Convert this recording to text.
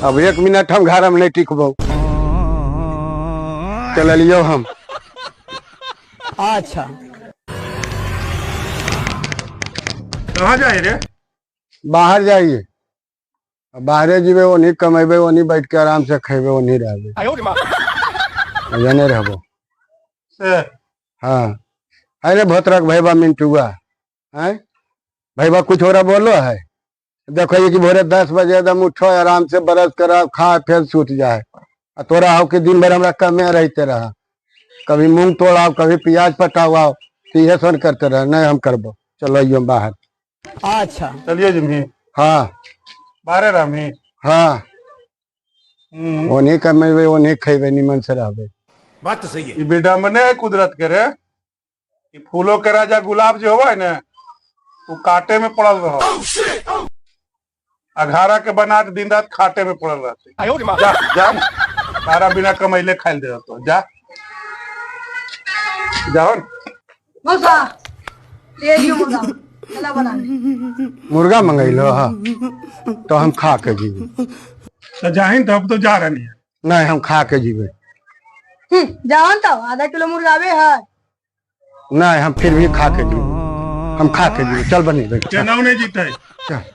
अब 1 मिनट हम घर में नहीं टिकबो, चलियो हम। अच्छा कहाँ जाए रे? बाहर जाइए, बाहरे जीवे ओनी कमेबे, ओनी बैठ के आराम से खेबे, ओनी रहबे, जने रहबो से। हाँ अरे भतरक भैबा मिंटुआ है भैबा कुछ हो रहा बोलो है। देखो ये कि भोरे 10 बजे एकदम उठो, आराम से ब्रश करो, खा फिर सूत जाए। आ तोरा हो कि दिन भर हमरा कमे रहते रहा, कभी मूंग तोड़ाओ कभी प्याज पटाओ, तो यह सुन करते रह। नहीं हम करबो, चलो यो बाहर। अच्छा चलिए जिम्मी। हाँ बाहरे रहमी। हाँ ओनी कमेबे ओनी खेबे, निमन से रहबे। बात तो सही है। ई विडम्बने है कुदरत के रे, ई फूलों के राजा गुलाब जो होवा है ना, वो कांटे में पड़ल रहो, अघारा के बना के दिन रात खाटे में पड़ल रहते। जा जा, तारा बिना कमैले खाइल दे तो जा जाओ। मौसा ले लियो मुर्गा, चला बना। मुर्गा मंगैलो? हाँ तो हम खा के जीवे। तो जाहिन तो अब तो जा रही है। नहीं हम खा के जीवे। जाओ तो आधा किलो मुर्गा आवे है। नहीं हम फिर भी खा के जीवे, हम खा के जीवे। चल बनी चनाव नहीं जीते। चल।